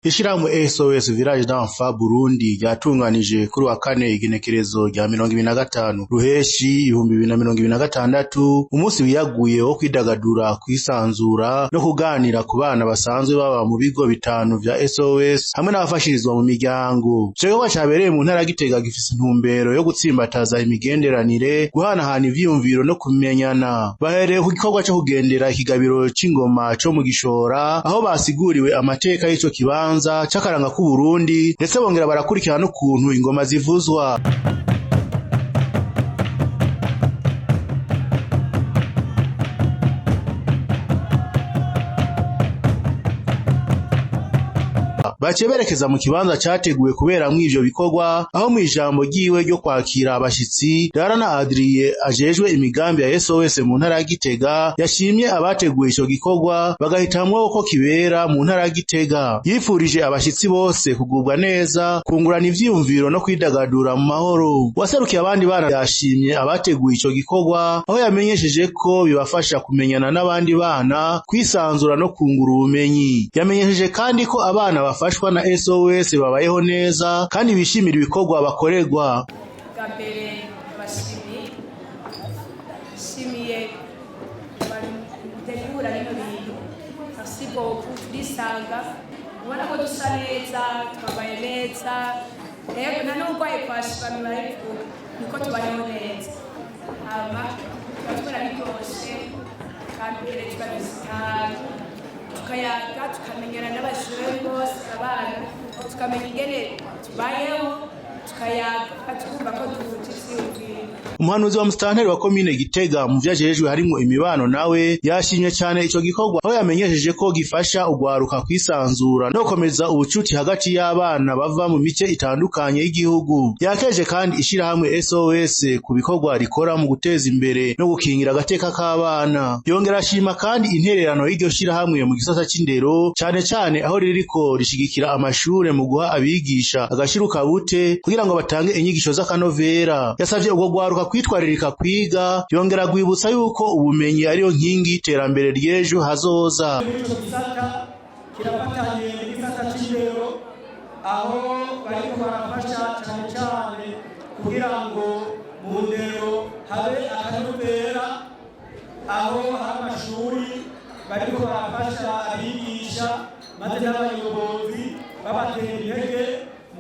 Ishirahamwe SOS Village d'Enfants Burundi ryatunganije kuri wa kane igenekerezo rya 25 Ruheshi 2026 umunsi wiyaguye wo kwidagadura, kwisanzura no kuganira ku bana basanzwe baba mu bigo bitanu vya SOS hamwe n'abafashirizwa mu miryango. Ico gikorwa cabereye mu ntara ya Gitega gifise intumbero yo gutsimbataza imigenderanire, guhanahana ivyiyumviro no kumenyana. Bahereye ku gikorwa co kugendera ikigabiro c'ingoma co mu Gishora, aho basiguriwe amateka y'ico kibanza c'akaranga k'Uburundi, ndetse bongera barakurikirana n'ukuntu ingoma zivuzwa. Baciye berekeza mu kibanza categuwe kuberamwo ivyo bikorwa, aho mw'ijambo ryiwe ryo kwakira abashitsi, Darana Adrie ajejwe imigambi ya SOS mu ntara ya Gitega yashimye abateguye ico gikorwa bagahitamwo ko kibera mu ntara ya Gitega. Yifurije abashitsi bose kugubwa neza, kungurana ivyiyumviro no kwidagadura mu mahoro. Uwaserukiye abandi bana yashimye abateguye ico gikorwa, aho yamenyesheje ko bibafasha kumenyana n'abandi bana, kwisanzura no kungura ubumenyi. Yamenyesheje kandi ko abana bafashwa na SOS babayeho neza kandi bishimira ibikorwa bakorerwa. Bwa mbere bashimiye, nshimiye bategura bino bintu. Merci beaucoup. Turisanga, ubona ko dusa neza, twambaye neza. Yego, nta n'urwaye kwashima barabivuga, niko tubayeho neza. Hama tuba tubona biryoshe. Bwa mbere turabisita, tukayaga, tukamenyana n'abajene bose, abana, tukamenya ingene tubayeho, tukayaga, tukumva ko duhuje ivyiyumviro. Umuhanuzi wa musitanteri wa komine Gitega mu vyajejwe harimwo imibano nawe yashimye cane ico gikorwa, aho yamenyesheje ko gifasha ugwaruka kwisanzura no gukomeza ubucuti hagati y'abana bava mu mice itandukanye y'igihugu. Yakeje kandi ishirahamwe SOS ku bikorwa rikora mu guteza imbere no gukingira agateka k'abana. Yongera ashima kandi intererano y'iryo shirahamwe mu gisata c'indero, cane cane aho ririko rishigikira amashure mu guha abigisha agashirukabute kugira ngo batange inyigisho z'akanovera. Yasavye urwo rwaruka kwitwaririka kwiga, yongera rwibutsa yuko ubumenyi ariyo nkingi y'iterambere ry'ejo hazoza. Muri ico gisata kirafatanye n'igisata c'indero, aho bariko barafasha cane cane kugira ngo mu ndero habe akanovera, aho hari amashuri bariko barafasha abigisha maze n'abayobozi babatera intege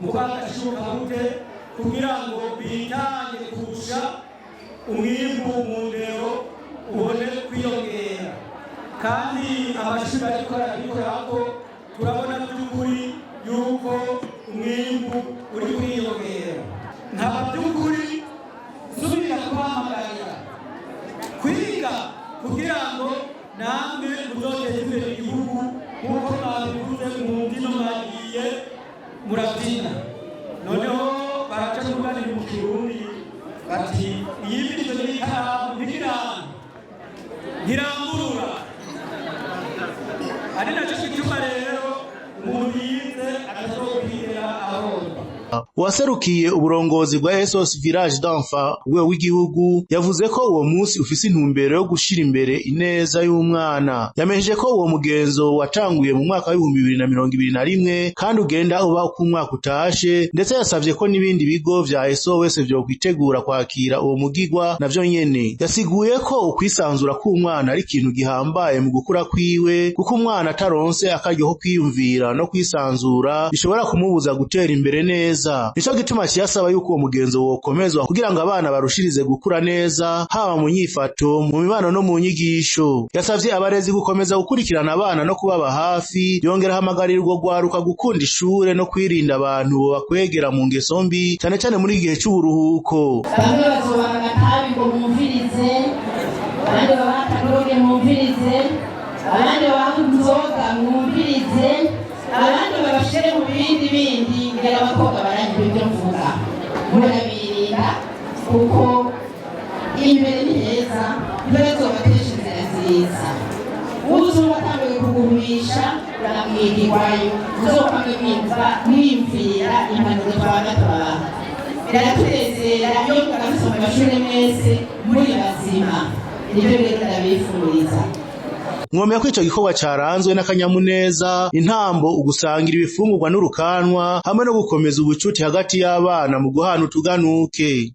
mu kubaha agashirukabute kugira ngo bitange kurusha, umwimbu mu ndero ubone kwiyongera. Kandi amashuri ariko arabikorako, turabona by'ukuri yuko umwimbu uri kwiyongera. Nkaba by'ukuri nsubira kubahamagarira kwiga kugira ngo namwe muzoteze imbere igihugu, nk'uko mwabivuze mu mbyino mwagiye murabyina. Noneho baraca kuganira mu Kirundi bati: "Iyi miryo n'ikaramu ntikiranga ntirangurura." Ari nacyo gituma rero umuntu yize atazokwigera ahomba. Uwaserukiye uburongozi bwa SOS Village d'Enfants urwego rw'igihugu yavuze ko uwo munsi ufise intumbero yo gushira imbere ineza y'umwana. Yamenyesheje ko uwo mugenzo watanguye mu mwaka wa 2021 kandi ugenda uba uko umwaka utashe, ndetse yasavye ko n'ibindi bigo vya SOS vyokwitegura kwakira uwo mugigwa navyo nyene. Yasiguye ko ukwisanzura k'umwana ari ikintu gihambaye mu gukura kwiwe, kuko umwana ataronse akaryo ko kwiyumvira no kwisanzura bishobora kumubuza gutera imbere neza. Nico gituma kiyasaba yuko uwo mugenzo wokomezwa kugira ngo abana barushirize gukura neza, haba mu nyifato, mu mibano no mu nyigisho. Yasavye abarezi gukomeza gukurikirana abana no kubaba hafi, yongera ahamagarira urwo rwaruka gukunda ishure no kwirinda abantu bobakwegera mu ngeso mbi, cane cane muri iki gihe c'uburuhuko. Bamwe bazobaha agatabi ngo mwumvirize, abandi babaha akadroge mwumvirize, abandi babaha inzoga mwumvirize, abandi babashire mu bindi bindi. Ngira abakobwa baranyumva ibyo mvuga, murabirinda kuko imbere ni heza, ntibazobatesha inzira nziza. Uzuba atanguye kugumisha uramwigirwayo, muzokwame mwumva mwiyumvira impanuro twaba tubaha. Biratunezera iyo mugarutse mu mashuri mwese muri bazima. Nibyo rero ndabifuriza. Mwomenya ko ico gikorwa caranzwe n'akanyamuneza, intambo, ugusangira ibifungurwa n'urukanwa, hamwe no gukomeza ubucuti hagati y'abana mu guhana utuganuke.